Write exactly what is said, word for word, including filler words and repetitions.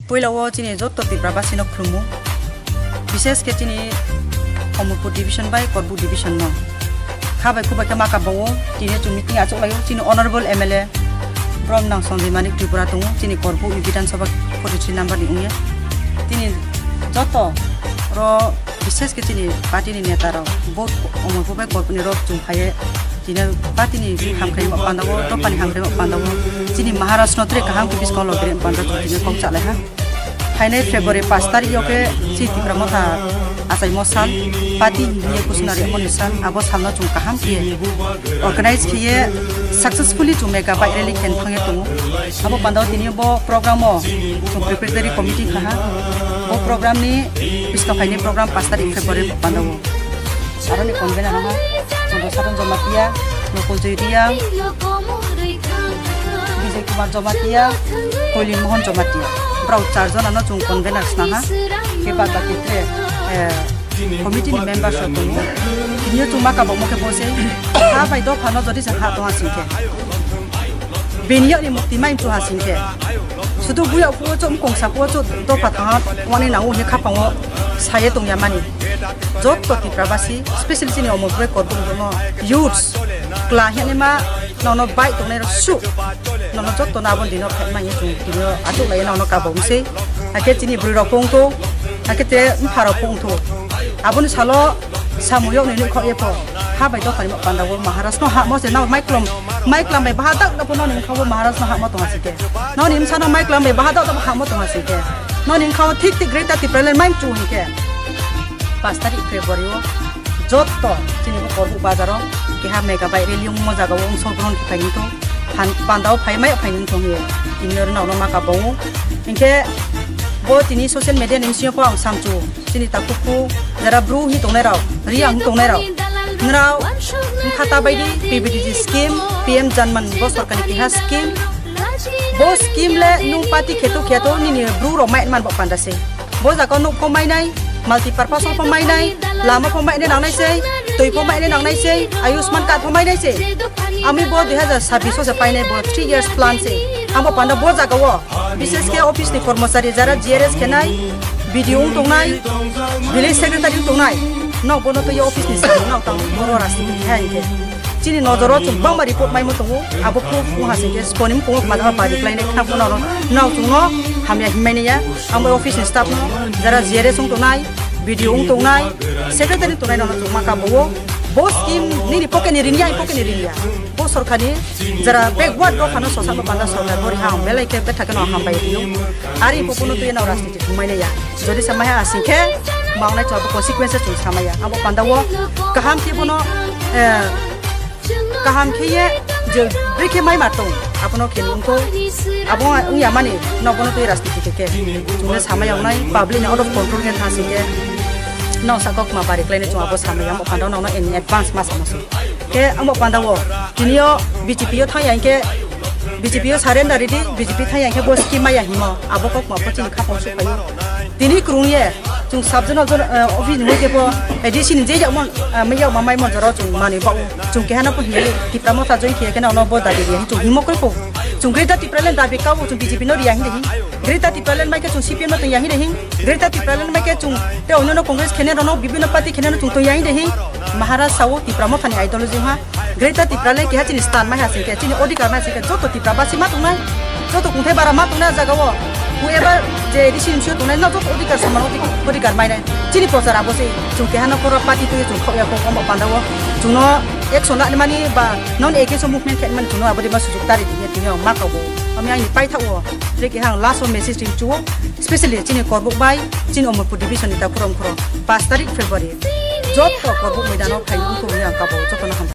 Puila o chini joto Tipra basi no khulumu, bishes khe chini Omorpur division bai Korbuk division no. Kha bai khubai khe ma kabao, tini chwng meeting achuk laio, chini honorable M L A Bromnang Sanjay Manik Tripura tongo, chini Korbuk ni Bidhan Sabha forty three number ni wngya. Tini joto ro bishes khe chini party ni neta rok vote Omorpur bai Korbuk ni rok chwng phaiye. Tini party ni hamkrai ma pandao, dophani hamkrai ma pandao. Chini Maharaj no tre kaham khe biskango logre pandao chwng tini kok chalai ha. Phainai February pash tarikh o khe chini Tipra Motha achaimo sal, party ni kuchna rwmani sal, abo salno chwng kaham khe organize khiye successfully chwng mega bike rally khe thangye tongo. Abo pandao tini bo program o chwng preparatory committee kha ha. Bo program ni biskang phainai program pash tarikh February pandao. Aroni convener ha Chandra Saran Jamatia, Nukul Joy Reang, Vijay Kumar Jamatia, Koilin Mohan Jamatia. Brao char jona no chwng convener sna ha. Khe bad baki tre, eh, committee ni members rok tongo. Tini o chwng ma kabamo khe bo se ha bai dopha no jodi se ha tong ha sing khe. Bini yakni mukti mai chu ha sing khe. Sudu buya kuo chu mkong sa kuo chu dopha thang ha wani nango he khapang o saye tong ya mani. Joto Tipra basi, specially chini Omorpur Korbuk no youths, kla hene ma nono bai tongnai rok su. Nono joto no abon dino phai mai chung dino achuk lai nono kabao se. Ake chini bwrwi rok pong to, ake te mpha rok pong to. Aboni salo samung yok ni nuk khok ye pho. Ha bai dophani ma pandao Maharaj no ha mo se nao mai klom, mai klam bai baha dak da pho noni khao Maharaj no ha mo tong ha sing khe. Noni msa no mai klam bai baha dak da ha mo tong ha sing khe. Noni khao thik thik Greater Tipraland mai chu hin khe. Pash tarikh February o joto chini bo Korbuk bazar o keha mega bike rally wngmo jaga o wngso grohon khe phai wngthong. Phan-, pandao phai mai phai wngthong ye. Tini oro nao no ma kabao. Hinkhe bo tini social media ni bisingo pho ang samchu. Chini takhuk khu jara bru hi tongnai rao, ri ang tongnai rao. Nrao wngkha ta bai di P B D G scheme, P M Janman bo sorkar ni keha scheme. Bo scheme le nung party kheto kheto nini bru rok mai man bo panda se. Bo jaga nuk pho mai nai, multipurpose pho mai nai, lama pho mai nai nang nai se, twi pho mai nai nang nai se, Ayushman card pho mai nai se. Ami bo dui hazar sabbish o se pai nai bo three years plan se. Amo panda bo jaga o bishes khe office ni kormochari jara G R S khe nai, B D O wng tong nai, village secretary wng tong nai. Nok bono twi office ni sari nok tang boro rajniti khe hai khe. Chini nojoro chwng bangma report maimo tongo, abo khe wng ha sing khe sponi mukung o kma dama bari klai nai khna phano nok chwng no hamya hinmai nai ya. Ang bai office ni staff no jara G R S wng tong nai, B D O wng tong nai, secretary wng tong nai rok no chwng ma kabo o. Bo scheme nini pocket ni rini ya, ani pocket ni rini ya. Bo sorkar ni jara backward dophano sosa no panda sorkar bo riha ang belai khe betha khe no hambai rio. Ari bo bono twi no rajniti thumai nai ya. Jodi sa mai ha asing khe mawnai chwng abo consequences chwng samai ya. Abo panda o kaham khe bono, eh, kaham khe ye je bri khe mai ma tong. Abono khe ni wngkho. Abo wng ya mani no bono twi rajniti khe khe. Chwng le samai ya wngnai public ni out of control khe thang sing khe. No sa kok ma bari klai ni chwng abo samai ya. Amo panda no no in advance ma sama sing. Khe amo panda o tini o B J P o thang ya hinkhe, B J P o surrender ridi, B J P thang ya hinkhe bo scheme maya himo, abo kok ma pho chini khapang su phaio. Tini kwrwng ye, chwng sub zonal zon-, eh, office ni hoi khe bo, eh, D C ni je yak mon, eh, mai yak ma mai mon jora chwng manwi bao. Chwng keha no pho hinwi Tipra Motha join khiya khe no no bo dabi riya hin chwng himo koi pho. Chwng Greater Tipraland dabi kao chwng B J P no riya hin de hin. Greater Tipraland mai khe chwng C P M no tong ya hin de hin. Greater Tipraland mai khe chwng te onno no Congress khene rok no bibhinno party khene no chwng tong ya hin de hin. Maharaj sao Tipra Motha ni ideology ha. Greater Tipraland keha chini stan mai ha sing khe, chini odhikar mai ha sing khe, joto Tipra basi ma tongnai, joto kungthai bara ma tongnai ah jaga o. Whoever je A D C ni bisingo tongnai, no joto odhikar soman odhik-, odhikar mainai. Chini prochar abo se, chwng keha no khoro party twi chwng khok ya kho, omo panda o. Chwng no action lani mani ba non against o movement khe mani chwng no abo de ma sujuk tari di, tini o ma kabo. Ami ani paithak o, je keha ang last o message ring chuo, specially chini Korbuk bai, chini Omorpur division ni ta khorang khorang. Pash tarik February, joto Korbuk moidano phai wngkho hwnwi ang kabo, joto no ham.